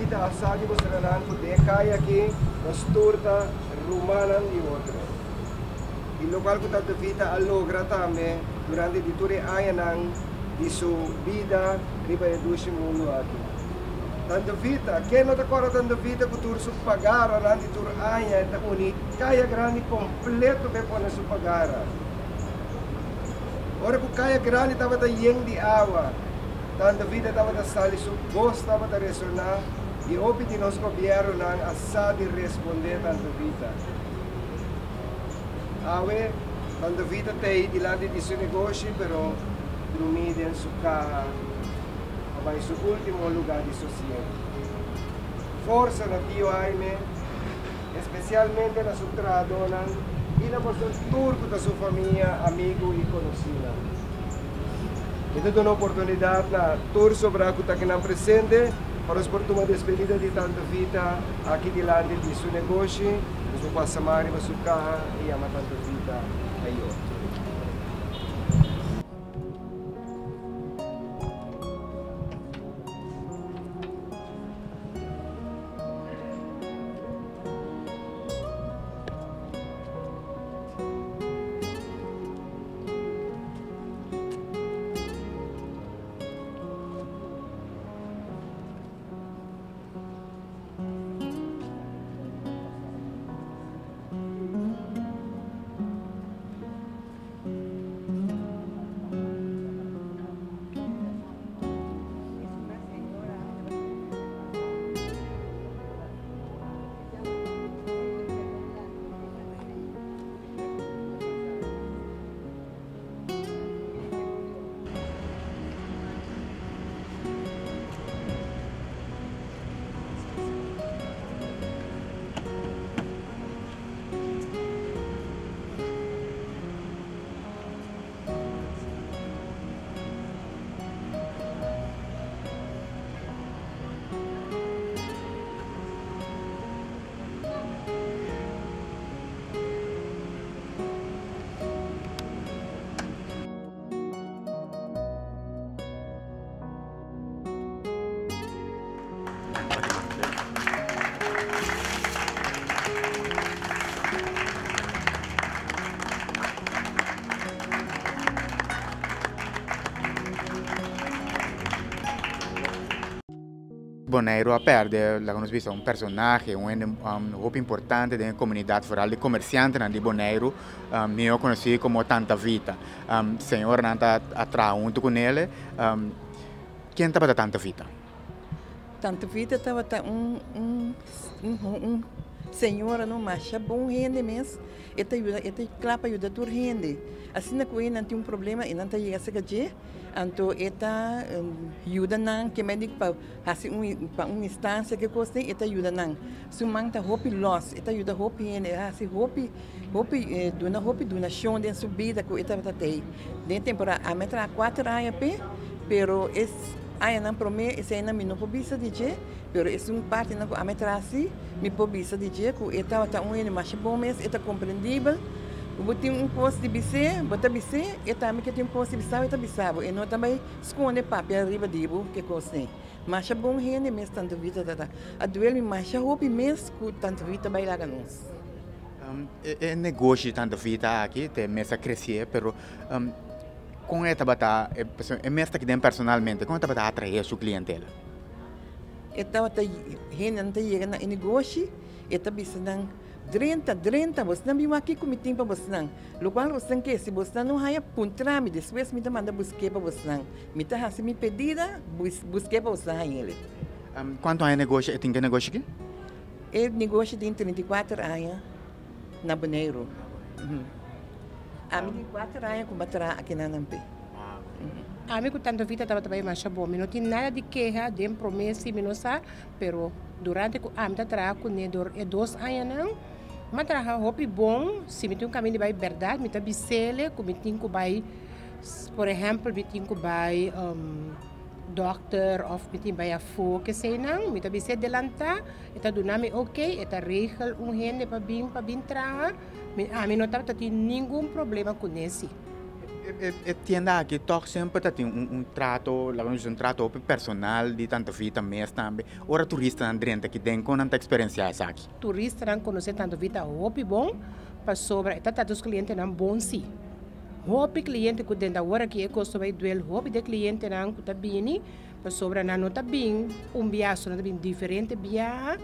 Vita a sa di mustra nan ku den e kaya aki nos tur ta rumannan di otro. I lokual ku Tante Vita a logra tambe durante di tur e añanan di su bida riba e dushi mundu aki. Tante Vita, ken no ta kòrda Tante Vita ku tur su pagaranan di tur aña e ta uni Kaya Grandi kompleto pa e pone su pagara. Ora ku Kaya Grandi tabata yen di awa, Tante Vita tabata sali su bos tabata resoná i hopi di nos gobièrnunan a sa di respondé Tante Vita. Awe, Tante Vita ta ei dilanti di su negoshi pero drumí den su kaha pa bai su último lugá di sosiegu. Forsa na Tio Jaime, espesialmente na su trahadónan i na boso tur ku ta su famia, amigu i konosínan. Mi ta duna oportunidat na tur sobrá ku ta kinan presente pa nos por tuma despedida di Tante Vita aki dilanti di su negoshi. Nos por pasa man riba su kaha i yama Tante Vita ayó. Boneiru a pèrdè, laga nos bisa, un personahe, un hende hopi importante den e komunidat, foral di komersiantenan di Boneiru, mihó konosí komo Tanta Vita. Señornan ta a traha huntu ku nele. Ken tabata Tanta Vita? Tanta Vita tabata un un un señora no masha bon hende mes. E ta yuda, e ta kla pa yuda tur hende. Asina ku e nan tin un problema e nan ta yega serka dje, anto e ta yuda nan ke mei di pa hasi un pa un instansia ke kos den e ta yuda nan. Su man ta hopi lòs, e ta yuda hopi hende, e a hasi hopi hopi duna hopi dunashon den su bida ku e tabata tei. Den e temporada ami a traha kuater aña p'e, pero es añanan promé eseinan mi no por bisa di dje, pero esun partinan ku ami a traha si mi por bisa di dje ku e tabata un hende masha bon mes, e ta komprendibel. Bo tin un kos di bis'é, bo ta bis'é, e tambe ke tin un kos di bisa bo, e ta bisa bo. E no ta bai skonde papia riba di bo ke kos ei. Masha bon hende mes Tante Vita ta ta. A duel mi masha hopi mes ku Tante Vita bai laga nos. E negoshi di Tante Vita aki te mes a kresié, pero kon e tabata, e mes ta kiden personalmente, kon e tabata atraé su klientela? E tabata, hendenan ta yega na e negoshi, e ta bisa nan, Drenta, drenta, bosnan bin wak kiko mi tin pa bosnan. Lokual bosnan ke, si bosnan no haña, puntra mi, despues mi ta manda busk'é pa bosnan. Mi ta hasi mi pedida, busk'é pa bosnan hañ'el. Kuantu aña negoshi e tin ku e negoshi aki? E negoshi tin 34 aña na Boneiru. Ami tin kuater aña ku mi a traha aki na Nampé. Ami ku Tante Vita tabata bai masha bon. Mi no tin nada di keha den promé si mi no sa, pero durante ku ami ta traha kuné dor e dos añanan, mi a traha hopi bon. Si mi tin un kaminda di bai bèrdat mi ta bis'ele ku mi tin ku bai, por ehèmpel mi tin ku bai dòkter òf mi tin bai afó keseinan, mi ta bis'é delantá, e ta duna mi oke, e ta regel un hende pa bin pa bin traha. Mi ami no tabata tin ningun problema kuné si. E tienda aki tòg semper ta tin un trato, laga nos bisa un trato hopi personal di Tanta Vita mes tambe. Ora turistanan drenta aki den, kon nan ta eksperensiá esaki? Turistanan konosé Tanta Vita hopi bon pasobra e ta trata su klientenan bon sí. Hopi kliente ku den ta ora ki e kosto bai duel hopi di e klientenan ku ta bini pasobra nan no ta bin un biaha so, nan ta bin diferente biaha.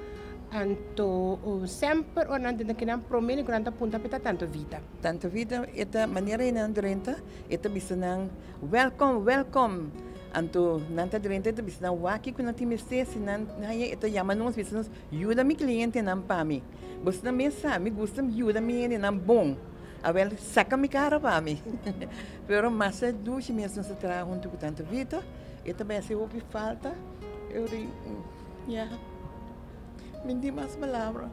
Anto semper ora nan drenta kinan promé ku nan ta punta pa e ta Tanta Vita. Tanta Vita e ta manera e nan drenta e ta bisa nan welkom welkom anto nan ta drenta e ta bisa nan wak kiko nan tin mester si nan haña e ta yama nos bisa nos yuda mi klientenan pa mi boso mes sa mi gusta yuda mi hendenan bon awel saka mi kara pa mi pero mas dushi mes nos ta traha hunto ku Tanta Vita e ta bai hasi hopi falta ya mi no tin mas palabra.